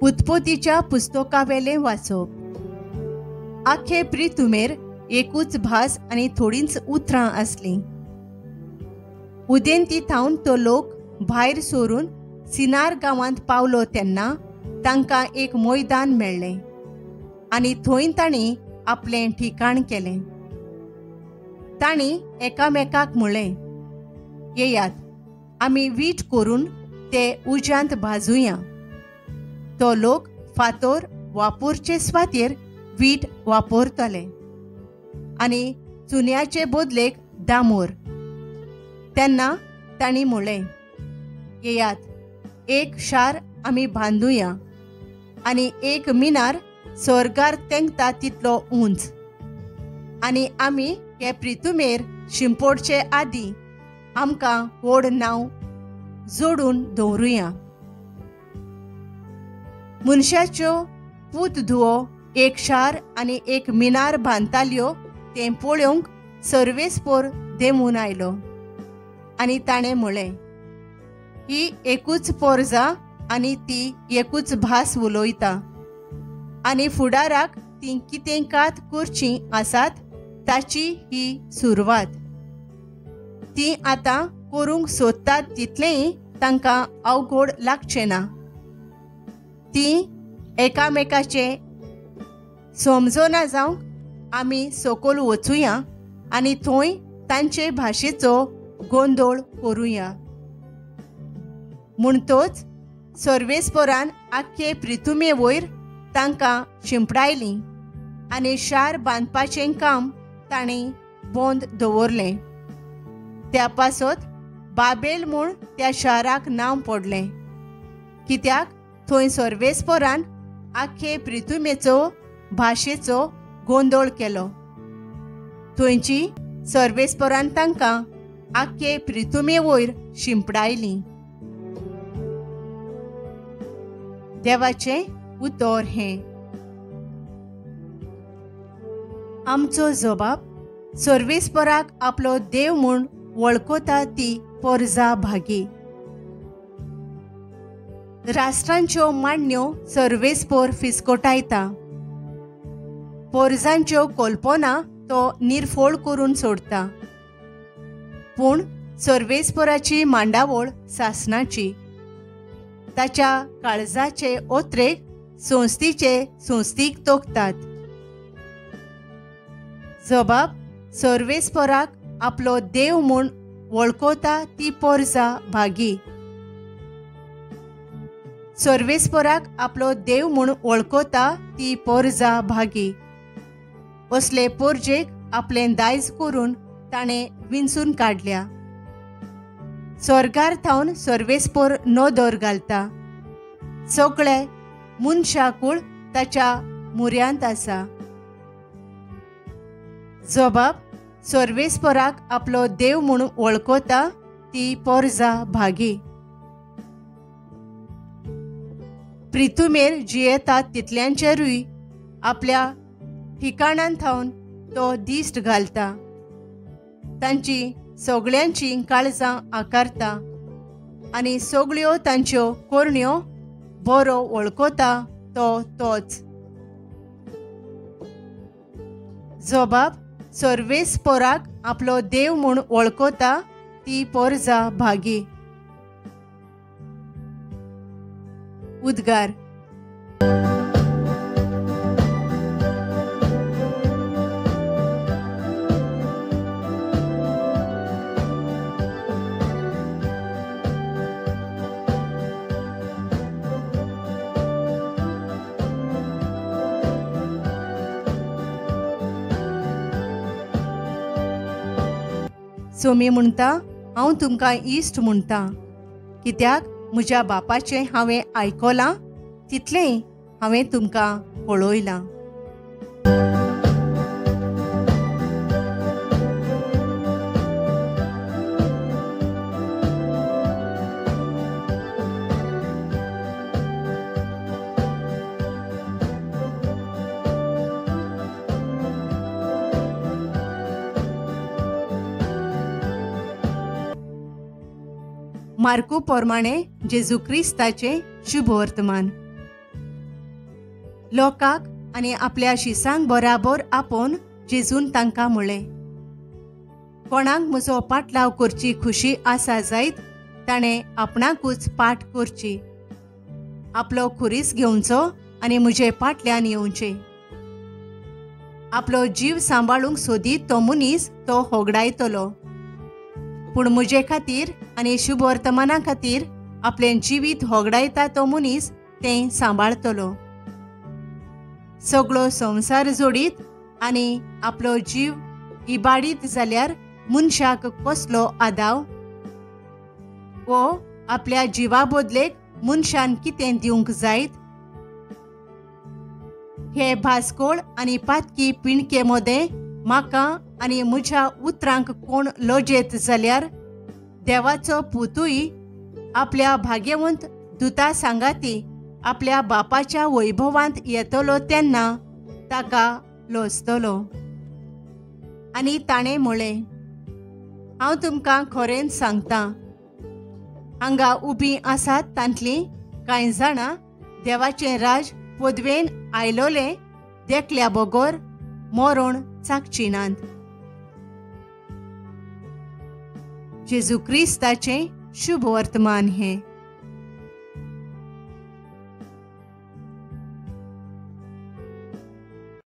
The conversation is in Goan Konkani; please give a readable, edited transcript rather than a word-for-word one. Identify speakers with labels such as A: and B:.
A: उत्पत्तीच्या पुस्तकावेलें वाचप. आखे प्रितुमेर एकूच भास आनी थोडींच उतरां आसलीं. उदेंती थावन तो लोक भायर सरून सिनार गांवांत पावलो तेन्ना तांकां एक मैदान मेळ्ळें आनी थंय तांणी आपलें ठिकाण केलें. तांणी एकामेकाक म्हणलें, येयात आमी वीट करून ते उज्यांत भाजुया. तो लोक फातोर वापरचे सुवातेर वीट वापरतले आनी चुन्याचे बदलेक दामोर. तेन्ना तांणी म्हणलें, येयात एक शार आमी बांदुया आनी एक मिनार स्वर्गार तेंकता तितलो उंच, आनी आमी हे प्रितुमेर शिंपोडचे आदीं आमकां व्हड नांव जोडून दवरुया. मनशाच्यो पूत धुवो एक शार आनी एक मिनार बांदताल्यो तें पळोवंक सर्वेस्पोर देंवून आयलो आनी ताणें म्हणलें, ही एकूच पोरजा आनी ती एकूच भास उलयता आनी फुडाराक ती कितें कात करचीं आसात ताची ही सुरवात. ती आतां करूंक सोदतात तितलेंय तांकां अवघड लागचें ना. ती एकामेकाचे समजना जावंक आमी सकयल वचुया आनी थंय तांचे भाशेचो गोंदोळ करुया. म्हणटोच सर्वेस्पोरान आख्खे प्रितुमे वयर तांकां शिंपडायलीं आनी शार बांदपाचें काम तांणी बंद दवरलें. त्या पासत बाबेल म्हूण त्या शाराक नांव पडलें, कित्याक थंय सर्वेस्पोरान आख्खे प्रितुमेचो भाशेचो गोंदोळ केलो. थंयची सर्वेस्पोरान तांकां आख्खे प्रितुमे वयर शिंपडायलीं. देवाचें उतर हें. आमचो जबाब सर्वेस्पोराक आपलो देव म्हूण वळखता ती पोरजा भागी. राष्ट्रांच्यो मांडण्यो सर्वेस्पोर फिस्कोटायता, पोरजांच्यो कल्पना तो निर्फोळ करून सोडता. पूण सर्वेस्पोराची मांडावळ सासणाची, ताच्या काळजाचे ओत्रेक संस्थीचे संस्थीक तोखतात. जबाब सर्वेस्पोराक आपलो देव म्हूण वळखता ती पोरजा भागी. सर्वेस्पोराक आपलो देव म्हूण वळखता ती पोरजा भागी. असले पोरजेक आपलें दायज करून ताणें विंचून काडल्या. स्वर्गार थावन सर्वेस्पोर नदर घालता, सगळे मनशाकूळ ताच्या मुऱ्यांत आसा. जबाब सर्वेस्पोराक आपलो देव म्हूण वळखता ती पोरजा भागी. प्रितुमेर जियेतात तितल्यांचेरूय आपल्या ठिकाणान थावन तो दिश्ट घालता, तांची सगळ्यांची काळजां आकारता आनी सगळ्यो तांच्यो करण्यो बरो वळखता तो तोच. जबाब सर्वेस्पोराक आपलो देव म्हूण वळखता ती पोरजा भागी. उद्गार. सोमी म्हणटा, हांव तुमकां इश्ट म्हणटा, कित्याक म्हज्या बापाचें हांवें आयकलां तितलेंय हांवें तुमकां पळयलां. मार्कू प्रमाणे जेजू क्रिस्ताचें शुभवर्तमान. लोकांक आनी आपल्या शिसांक बराबर आपोवन जेजून तांकां म्हळें, कोणाक म्हजो पाटलाव करची खुशी आसा जायत ताणें आपणाकूच पाठ करची, आपलो खुरीस घेवचो आनी म्हजे पाटल्यान येवचें. आपलो जीव सांबाळूंक सोदीत तो मनीस तो होगडायतलो, पूण म्हजे खातीर आनी शुभवर्तमाना खातीर आपलें जिवीत होगडायता तो मनीस तें सांबाळतलो. सगळो संवसार जोडीत आनी आपलो जीव इबाडीत जाल्यार मनशाक कसलो आदाव? वो आपल्या जिवा बदलेक मनशान कितें दिवंक जायत? हे भास्कोळ आनी पातकी पिणके मदें म्हाका आनी म्हज्या उतरांक कोण लजेत जाल्यार देवाचो पुतूय आपल्या भाग्यवंत दुता सांगाती आपल्या बापाच्या वैभवांत येतलो तेन्ना ताका लजतलो. आनी ताणें म्हळें, हांव तुमकां खरेंच सांगतां, हांगा उबीं आसात तांतलीं कांय जाणां देवाचें राज पदवेन आयलोलें देखल्या बगर मरण चाखची नात. जेजू क्रिस्ताचें शुभ वर्तमान हें.